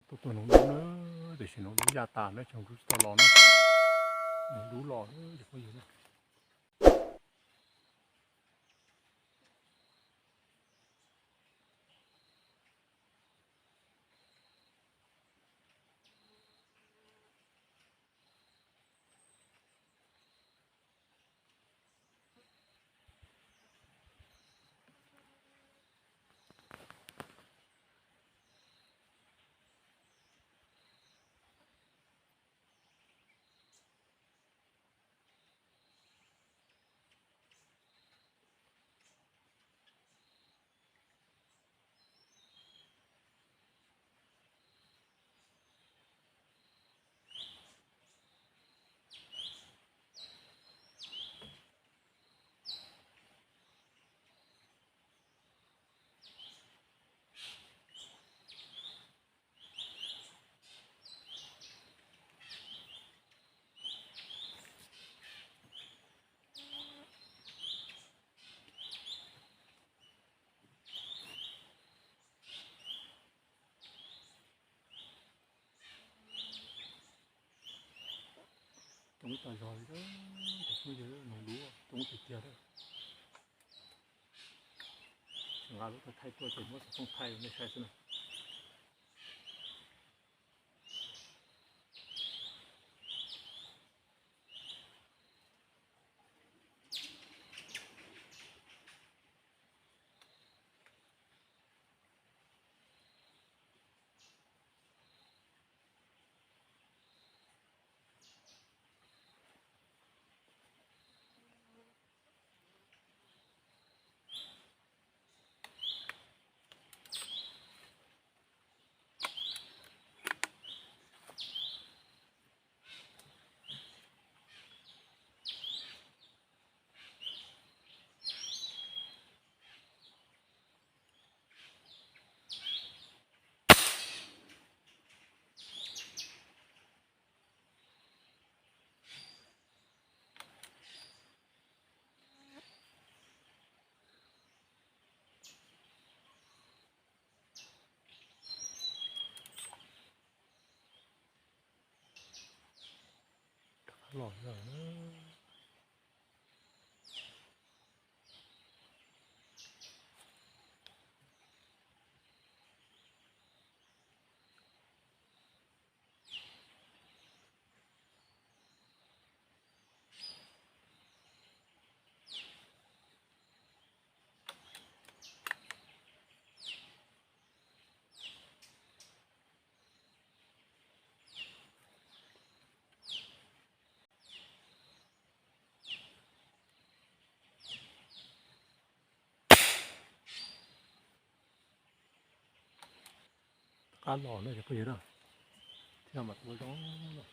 Tuaj tua noog dub na, tiam sis noog dub ya tas na, tsis, noog dub tsis tau los na. Noog dub los na cov phooj ywg na. Coob tas zog li, cov phooj ywg, noog dub coob tiag tiag. Nqa lub thaij tuaj ces muab xov tooj thaij nej saib xwb na. Rov qab los lawm. Qab los na cov phooj ywg na, thiaj mam tua zoo na.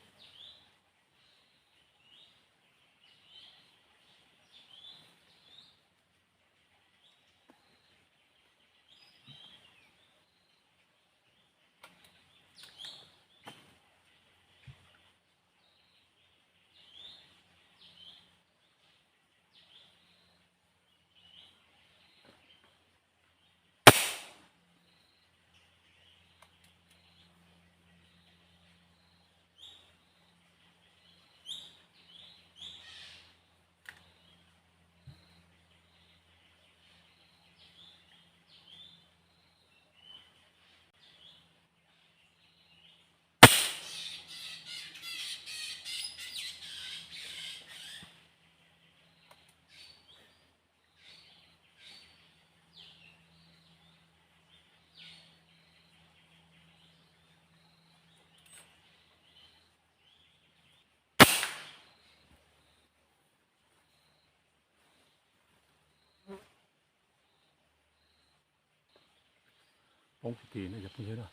Poob kiag no cov phooj ywg na,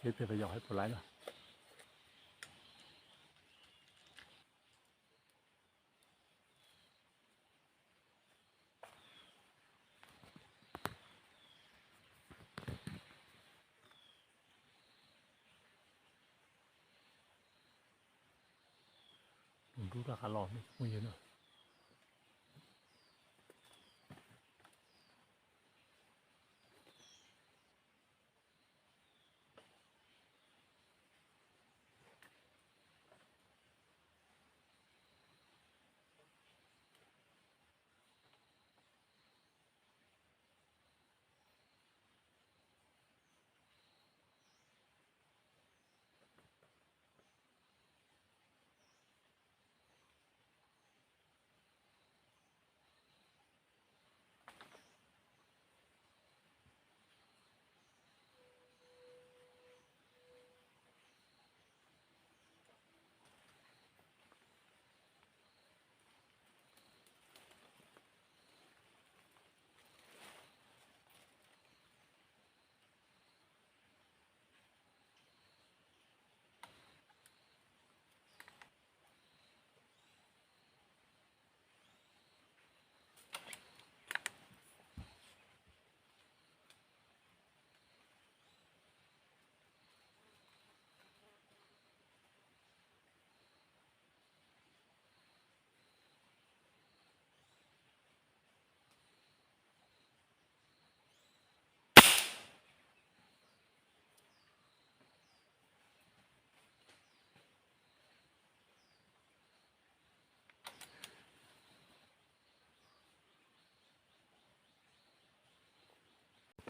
seb peb puas yog, seb puas laib na. Noog dub rov qab los ne cov phooj ywg na.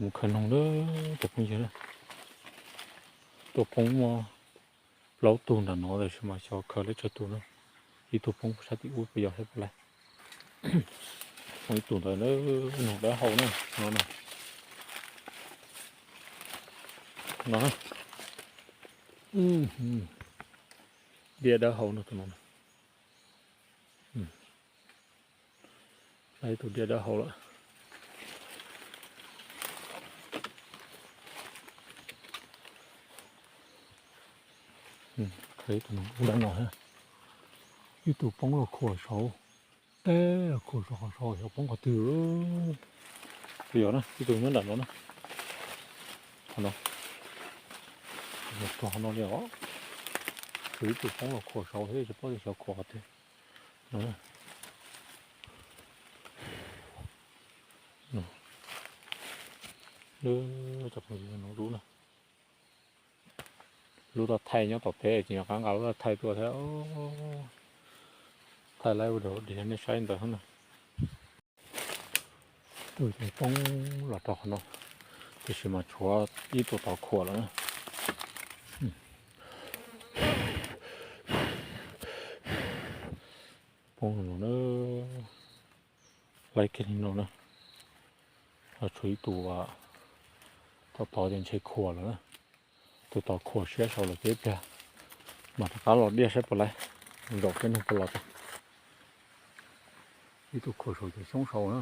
Mus khaws noog na cov phooj ywg na. Tuaj poob muaj plaub tug nram no tiam sis mas xyov khaws li tsawg tug na. Ib tug poob sab tim ub puas yog sab puas laij. Poob ib tug ntawd na, noog dawb hau na, no na. No na. Diab dawb hau no tus no. Ib tug diab dawb hau lawm. Ib tug poob los khuam saud, teb los khuam saud, qhov saud xyov poob qhov twg. Tus yog na, ib tug nyob nram no na. Qhov no, qhov no li os. Tus ib tug poob los khuam saud thiab tsis paub tias xyov khuam qhov twg. No, lub no lub na. Lub toj thaij nyob tom teb ces nyuam qab nqa lub toj thaij tuaj thiab. Thaij lawm ua dog dig nej saib ntawd na. Tus ces poob los rau qhov no, tiam sis mas tshuav ib tug tod khuam lawm na. Poob no na, laib kiag li no na. Tshuav ib tug tod tod ces ntshe khuam lawm na. Tus tod khuam siab saud lawm ces ib pliag mam rov qab los diaj saib puas laib, zaum peb nug puas los tau. Ib tug khuam saud ces xyoob saud na,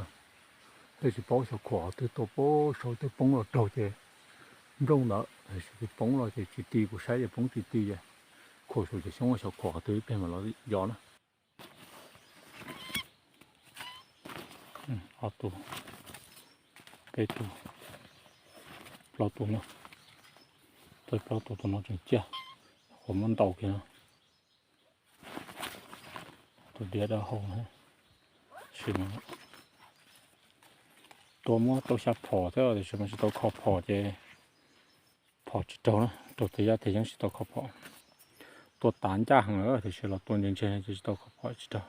thiab tsis paub xyov khuam qhov twg tuaj poob saud twb poob los raug ces nplooj ntawd, tab sis poob los ces tsis ti, kuv saib ces poob tsis ti ces khuam saud ces xyoob xyov khuam qhov twg ib pliag mam los yos na. Ob tug, peb tug, plaub tug no, tau plaub tug, tus no tseem ciaj, qhuav muab ntaus kiag no. Tus diab dawb hau na, sim no tua muab tau xya phom thiab tiam sis mas tsis tau kho phom ces phom tsis raug na, raug tes yaj tes yeeb tsis tau kho phom. Tua tav ncaj heev lawm tiam sis los tua ntse ntse ces tsis tau kho phom tsis raug.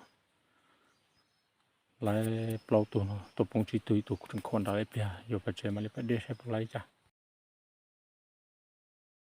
Laib plaub tug no tuaj poob tsib tug, ib tug tseem khuam nrad ib pliag, yuav pais tsev mam li pais diaj saib puas laib cas.